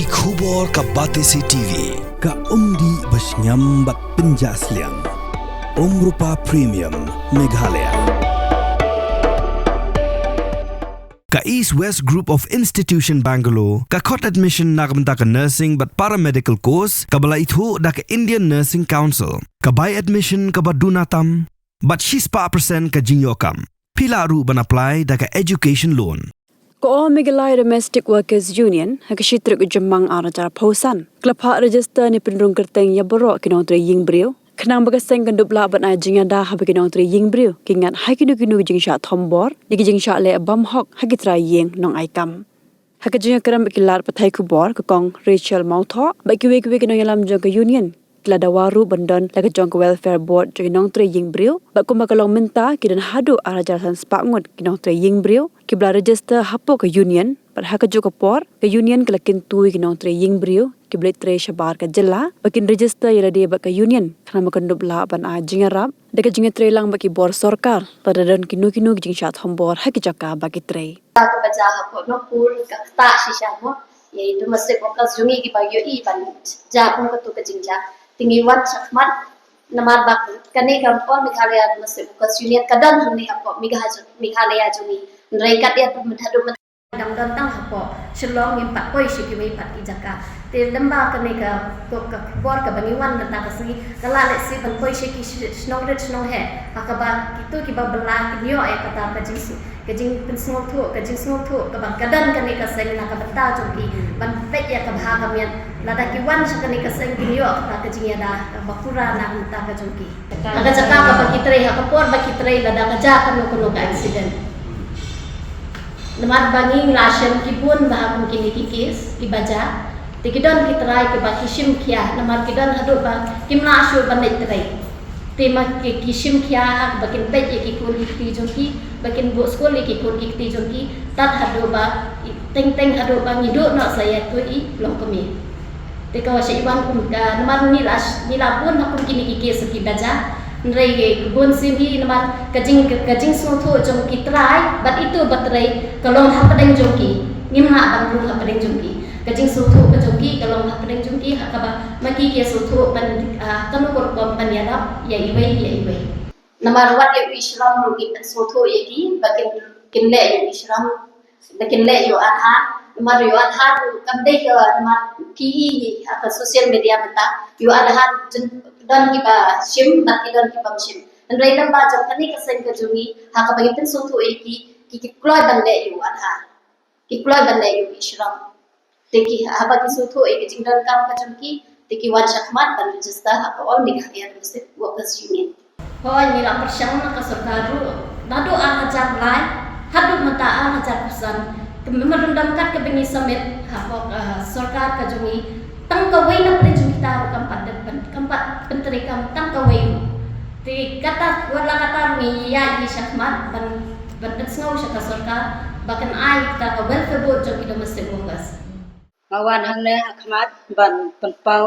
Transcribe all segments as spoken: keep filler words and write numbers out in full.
Ki khubor ka Batesi T V, ka umdih ba shngiam bad pynjah sliang. Umrupa Premium, Meghalaya. Ka East West Group of Institution Bangalore, ka khot admission na ka bynta ka nursing bad paramedical course, kaba la ithuh da ka Indian Nursing Council, ka bai admission kaba duna tam, bad shispah percent ka jingïoh kam. Phi lah ruh ban apply da ka education loan. Ka All Meghalaya Domestic Workers Union, ha ka shi tarik u Jymmang ar hajar arphew san, ka la phah register ne pynrung kyrteng ïa baroh ki nongtrei ïing briew, khnang ba ka seng kan dup lah ban ai jingïada haba ki nongtrei ïing briew ki ngat ha kino kino ki jingshah thombor ne ki jingshah leh bymhok ha ki trai ïing nongai kam. Ha ka jingïakren bad ki lad pathai khubor, ka Kong Rachel Mawthoh bad kiwei kiwei ki nongïalam jong ka Union ki la dawa ruh ban don la ka jong ka Welfare Board jong ki nongtrei ïing briew, bad kumba ka long mynta ki don haduh ar hajar san spah ngut ki nongtrei ïing briew kiba la register hapoh ka Union, bad ha kajuh ka por ka Union ka la kyntu ïa ki nongtrei ïing briew kiba leit trei shabar ka jylla ba kin register ïa lade bad ka Union, khnang ba kan dup lah ban ai jingïarap da ka jingïatreilang bad ki bor sorkar lada don kino kino ki jingshah thombor ha ki jaka ba ki trei. Ka ba jia hapoh Nongpur ka ktah shisha mo. Ïa i domestic workers jong ngi kiba ïohi ban jia kum katu ka jingjia. Te ngi wan shakhmat namar ba kane ka All Meghalaya Domestic Workers Union ka don hangne hapoh Megha-, Meghalaya jong ngi. Hynrei kat ïa tu mynta haduh mynta kam don tang hapoh Shillong, ngim pat poi sha kiwei pat ki jaka. Te lem bad kane ka, ka, ka khubor kaba ngi wan mynta ka sngi ka lah lehse ban poi sha ki sh-, shnong rit shnong heh, ha kaba kitu kiba bylla kin ïoh ïa kata ka jingsi-, ka jingpynsngewthuh, ka jingsngewthuh kaba ka don kane ka seng na ka bynta jong ki, ban peit ïa ka bha ka miat. Lada ki wan sha kane ka seng kin ïoh kata ka jingïada kaba pura na ka bynta ka jong ki. Ha ka jaka kaba ki trei, ha ka por ba ki trei, lada ka jia kano kano ka accident. Namar ba ngi la shem ki bun bha kum kine ki case kiba jia. Te ki don ki trai kiba ki shim khia, namar ki don haduh ba kim lah shuh ban leit trei. Te ma ki, ki shim khia ha kaba kin peit ïa ki khun ki kti jong ki, ba kin buh skul ïa ki khun ki kti jong ki, tad haduh ba, i, teng teng haduh ba ngi duh noh sa ïa tu i longkmie. Te ka wa sha i wan kum ka, namar ngi la sh-, ngi la bun ha kum kine ki case kiba jia. Hynrei ka bun sien hi namar ka jing, ka, ka jingsngewthuh jong ki trai bad itu ba trei ka long hapdeng jong ki. Ngim lah ban rung hapdeng jong ki. Ka jingsngewthuh ka jong ki ka long hapdeng jong ki, ha kaba ma ki ki sngewthuh ban, ah, kano ka rukom ban ïarap ïa iwei ïa iwei. Namar wat ïa u Ishram ruh ngi pynsngewthuh ïa ki ba kin, kin leh ïa u Ishram, ba kin leh ïa u Aadhaar. Namar ïa u Aadhaar ruh kam dei ka, namar ki i ha ka social media mynta, ïa u Aadhaar jin, don kiba shim bad ki don kiba ym shim. Hynrei lem bad jong kane ka seng ka jong ngi, ha kaba ngi pynsngewthuh ïa ki, ki, ki kloi ban leh ïa u Aadhaar, ki kloi ban leh ïa u Ishram. Te ki, haba ki sngewthuh ïa ka jingdonkam ka jong ki, te ki wan shakhmat ban register ha ka All Meghalaya Domestic Workers Union. Hooid, ngi la pyrshang na ka sorkar ruh naduh ar hajar lai haduh mynta ar hajar arphew san. Ka memorandum kat kaba ngi submit ha ka, eh, sorkar ka jong ngi, tang kawei na pdeng jong kita ruh kam pat dep pyn-, kam pat pyntreikam tang kawei ruh. Te kata, wat la kata ruh ngi ïaid hi shakhmat ban, ban pynsngew sha ka sorkar ba kan ai kita ka welfare board jong ki domestic workers. Nga wan hangne ha khmat ban pynpaw,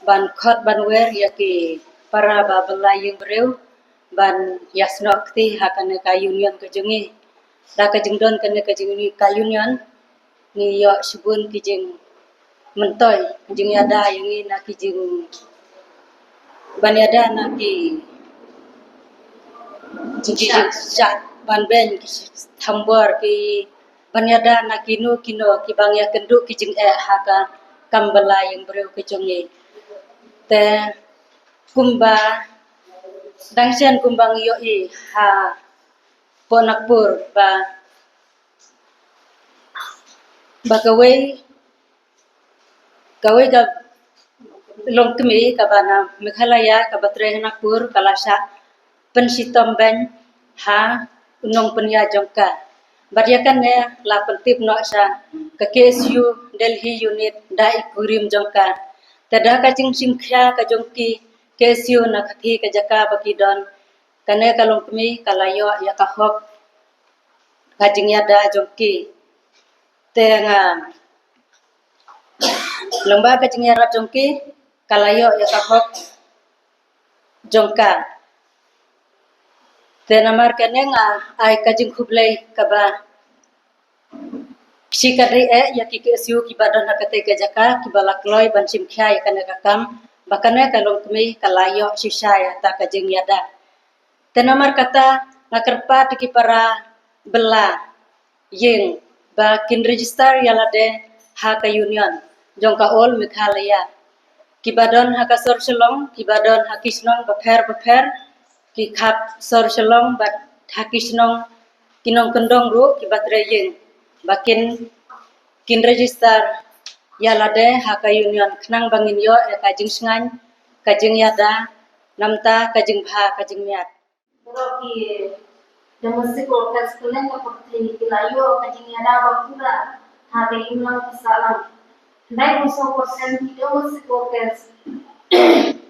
ban khot ban wer ïa ki para ba bylla ïing briew ban ïasnoh kti ha kane ka union ka jong ngi. Da ka jingdon kane ka jong ngi ka union, ngi ïoh shibun ki jingmyntoi, jingïada ïa ngi na ki jing, ban ïada na ki jingshah, ban beiñ ki thombor, ki ban ïada na kino kino kiba ngi ïakynduh ki jingeh ha ka kam bylla ïing briew ka jong ngi. Te kumba dang shen kumba ngi ïohi hapoh Nagpur ba, ba kawei, kawei ka longkmie kaba na Meghalaya kaba trei ha Nagpur ka la shah pynshitom beiñ ha u nongpynïaid jong ka. Bad ïa kane la pyntip noh sha ka K S U Delhi unit da i kurim jong ka. Te da ka jingshim khia ka jong ki K S U na kata ka jaka ba ki don, kane ka longkmie ka la ïoh ïa ka hok ka jingïada jong ki. Te nga, lyngba ka jingïarap jong ki, ka la ïoh ïa ka hok jong ka. Te namar kane nga ai ka jingkhublei kaba Shi ka dei eh ïa ki KSU kiba don ha katei ka jaka kiba la kloi ban shim khia ïa kane ka kam ba kane ka longkmie ka la ïoh shisha ïa kata ka jingïada. Te namar kata nga kyrpad ïa ki para bylla ïing ba kin register ïa lade ha ka union jong ka All Meghalaya. Kiba don ha ka sor Shillong, kiba don ha ki shnong bapher bapher, ki khap sor Shillong bad ha ki shnong ki nongkyndong ruh kiba trei ïing ba kin kin register ïa lade ha ka union khnang ba ngin ïoh ïa ka jingshngaiñ, ka jingïada, namta ka jingbha ka jingmiat. Baroh ki domestic workers kylleng ka pyrthei ki la ïoh ka jingïada ba pura ha ka imlang ka sahlang. Hynrei phew saw percent ki domestic workers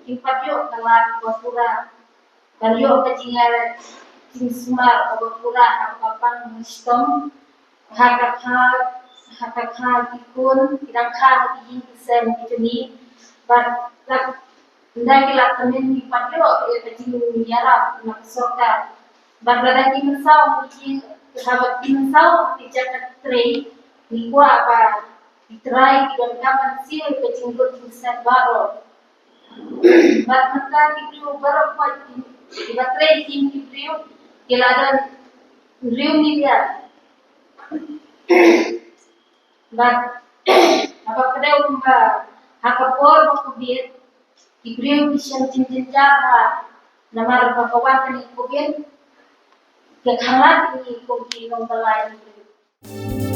kim pat ïoh ka lad ba pura ban ïoh ka jingïada jingsumar ba pura ha ka pang shitom ha ka kha ha ka kha ki khun ki dang kha ha ki ïing ki sem ki jong ngi. Bad lada ki la tymmen ngi pat ïoh ïa ka jingïarap na ka sorkar. Bad lada ki mynsaw ngi haba ki mynsaw ki jaka trei ngi kwah ba ki trai ki donkam ban siew ïa ka jinglut jingset baroh. Bad mynta ki briew baroh pat ki ba trei ïing ki briew ki la don briew ni dia. Bad haba pyrshah kumba ha ka por ba Covid ki briew ki shem jingjynjar ha namar ba ka wan kane Covid ka khanglad ïa ngi kum ki nongpynlait.